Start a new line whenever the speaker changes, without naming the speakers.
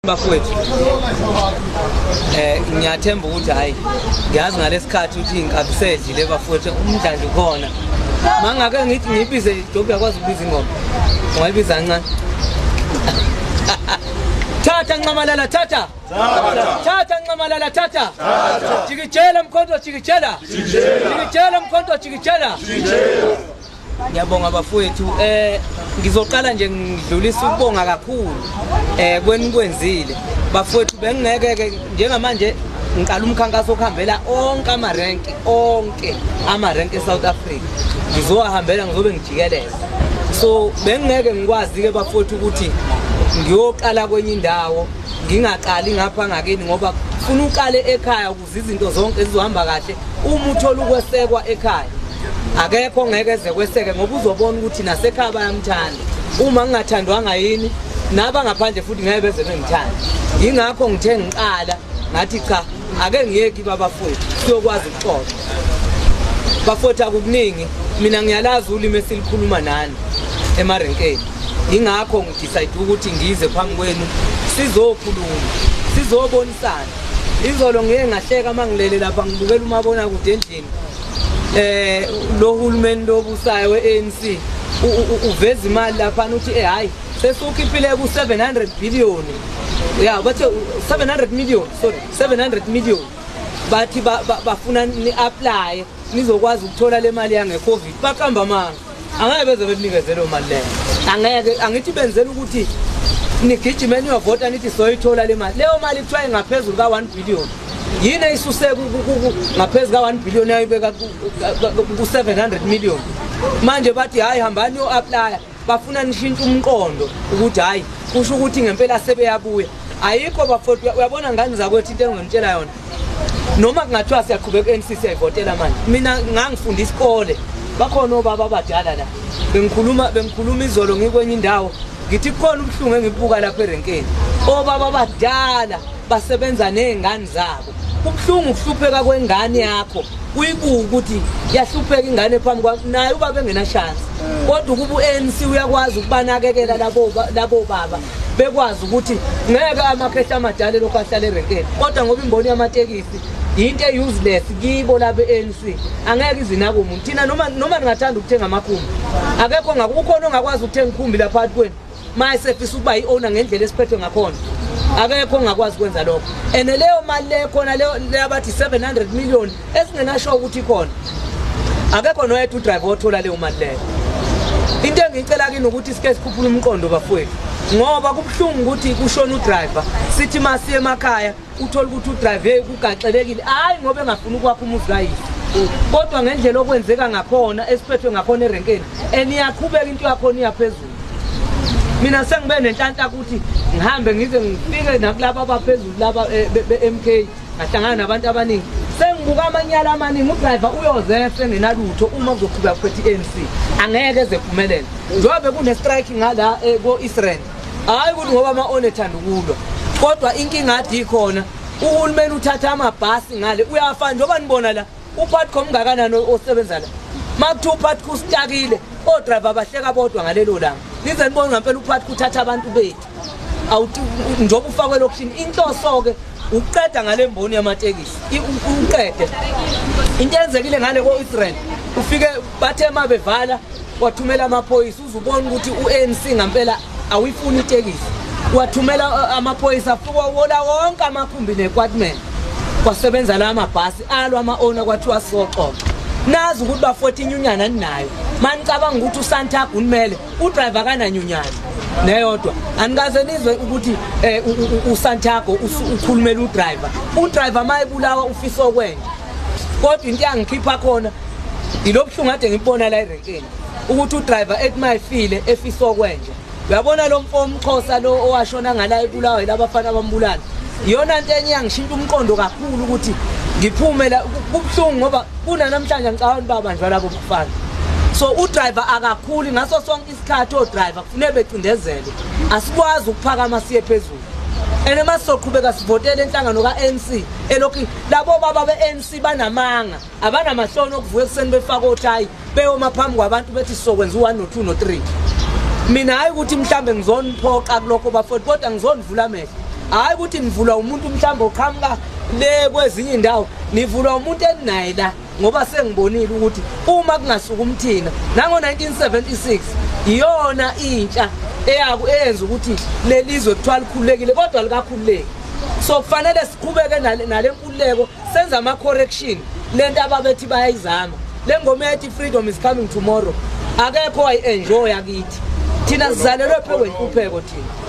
Bafowethu, ngiyathemba ukuthi hayi, ngiyazi ngalesikhathi ukuthi inkabi sedlile bafowethu, umdlandla ukhona. Mangake ngithi ngiyibize Jobe, uyakwazi ukubiza ingoma? Ungayibiza kancane. Thatha Nxamalala, thatha. Thatha Nxamalala, thatha. Jikijela mkhonto, jikijela. Jikijela mkhonto, jikijela. Ngiyabonga bafowethu. Ngizoqala nje ngidlulisa ukubonga kakhulu kwenikwenzile. Bafowethu, bengingeke ke njengamanje ngiqala umkhankaso okuhambela onke amarenki, onke amarenki eSouth Africa. Ngizowahambela, ngizobe ngijikeleza. So bengingeke ngikwazi ke bafowethu ukuthi ngiyoqala kwenye indawo ngingaqali ngapha ngakini, ngoba funa uqale ekhaya ukuze izinto zonke zizohamba kahle. Uma uthola ukwesekwa ekhaya, akekho ngeke eze kweseke, ngoba uzobona ukuthi nasekhaya bayamthanda. Uma ngingathandwanga yini nabangaphandle futhi ngeke beze bengithanda. Yingakho ngithe ngiqala ngathi cha, ake ngiye kibo abafowethu siyokwazi ukuxoxa. Bafowethu, akukuningi, mina ngiyalazi ulimi esilikhuluma nani emarenkeni, yingakho ngidecide ukuthi ngize phambi kwenu sizokhuluma, sizobonisana. Izolo ngiye ngahleka uma ngilele lapha ngibukela umabonakude endlini, lo hulumeni lobusayo we-ANC uveza imali laphana, uthi hayi, sesukhiphile ku-700 billion, ya, bathe 700 million, sorry, 700 million. Bathi bafuna ni-apply nizokwazi ukuthola le mali yange-COVID. Baqamba amanga, angeke beze bekunikeze leyo mali leyo, angeke. Angithi benzela ukuthi nigijime niyovota, nithi soyithola le mali. Leyo mali kuthiwa ingaphezulu ka-1 billion. Yini eyisuse ngaphezu ka-1 billion yayibeka ku-700 million? Manje bathi hhayi, hambani yo-applya, bafuna nishintshe umqondo ukuthi hhayi, kusho ukuthi ngempela sebeyabuya. Ayikho bafowethu. Uyabona ngane zakwethu, into engingonitshela yona, noma kungathiwa siyaqhubeka ku-ANC, siyayivotela manje, mina ngangifunda isikole, bakhona obaba abadala la. Bengikhuluma izolo ngikwenye indawo, ngithi kukhona ubuhlungu engibuka lapha erenkeni, obaba abadala basebenza ney'ngane zabo. Kubuhlungu ukuhlupheka kwengane yakho, uyibuka ukuthi yahlupheka ingane phambi kwakho, naye ubaba engenashansi, kodwa ukuba u-ANC uyakwazi ukubanakekela labo baba, bekwazi ukuthi ngeke amakhehla amadala elokhu ahlala erenkeni. Kodwa ngoba imboni yamatekisi yinto e-useless kibo laba e-ANC, angeke izinake umuntu. Thina noma ningathanda ukuthenga amakhumbi, akekho kukhona ongakwazi ukuthenga ikhumbi lapha phakathi kwenu ma esefisa ukuba i-owner ngendlela esiphethwe ngakhona? Akekho ongakwazi ukwenza lokho. And leyo mali le khona leyo abathi 700 million esingenasho ukuthi ikhona, akekho noyedwa udriver othola leyo mali leyo. Into engiyicela kini ukuthi sike sikhuphule umqondo bafowethu, ngoba kubuhlungu ukuthi kushona udriver, sithi masiye emakhaya uthole ukuthi udriver kugaxelekile, hhayi ngoba engafuni ukwakha umuzi kayise, kodwa ngendlela okwenzeka ngakhona, esiphethwe ngakhona erenkeni. And iyaqhubeka into yakhona, iyaphezulu. Mina sengibe nenhlanhla ukuthi ngihambe ngize ngifike nakulaba abaphezulu laba be-MK, ngahlangana nabantu abaningi, sengibuka amanyala amaningi. Udriver uyozefe engenalutho uma kuzoqhubeka kuphethe i-ANC, angeke eze phumelele. Njengoba bekune-strike ngala ko-Israel, hhayi ukuthi ngoba ama-owner ethanda ukulwa, kodwa inkinga ade ikhona, uhulumeni uthatha amabhasi ngale uyafana. Njengoba nibona la, uPutco ungakanani osebenza la? Ma kuthiwa uPutco ustakile, odrayiva bahleka bodwa ngalelo langa. Nize nibone ngampela uPutco uthatha abantu bethu njengoba ufakwe elokishini. Inhloso-ke ukuqeda ngale mboni yamatekisi, uqede into eyenzekile ngale ko-Israel. Ufike bathe uma bevala, wathumela amaphoyisa, uze ubone ukuthi u-ANC ngampela awuyifuni itekisi. Wathumela amaphoyisa, afika wola wonke amakhumbi ne-equipment, kwasebenza la mabhasi alwa ama-owner, kwathiwa sizoxoxa. Nazi ukuthi bafowethu, inyunyana aninayo. Manicabanga ukuthi uSantago unimele, udriver kananyunyana neyodwa. Anikaze nizwe ukuthi uSantago ukhulumela udriver. Udriver uma ebulawa ufisa okwenja. Kodwa into yangikhipha khona ilo buhlungu ade ngibona la erenkeni, ukuthi udriver ethi uma efile efisa okwenja. Uyabona lo mfo omxhosa lo owashona ngala ebulawa yilabafana bambulala, iyona nto enye yangishintsha umqondo kakhulu ukuthi ngiphume la. Kubuhlungu ngoba kunanamhlanje ngicabanga ukuthi babanjwa labo bafana. So udriver akakhuli ngaso sonke isikhathi, odriver kufuneka becindezelwe, asikwazi ukuphakama siye phezulu. And uma sizoqhubeka sivotele inhlangano ka-ANC elokhu, labo baba be-ANC banamanga, abanamahloni okuvuka ekuseni befaka othayi, beyoma phambi kwabantu bethi sizokwenza u-1 no-2 no-3. Mina hhayi ukuthi mhlambe ngizoniphoqa kulokho bafowethu, kodwa ngizonivula amehlo. Hhayi ukuthi nivulwa umuntu mhlawumbe oqhamuka le kwezinye indawo, nivulwa umuntu eninaye la, ngoba sengibonile ukuthi uma kungasuka umthina nango-1976 iyona intsha eyenza ukuthi lelizwe kuthiwa likhululekile, kodwa likakhululeki. So kufanele siqhubeke nale nkululeko, senze ama-correction lento ababethi bayayizama. Le ngoma ethi freedom is coming tomorrow, akekho wayi-enjoya kithi. Thina sizalelwe phe kwenhlupheko thina.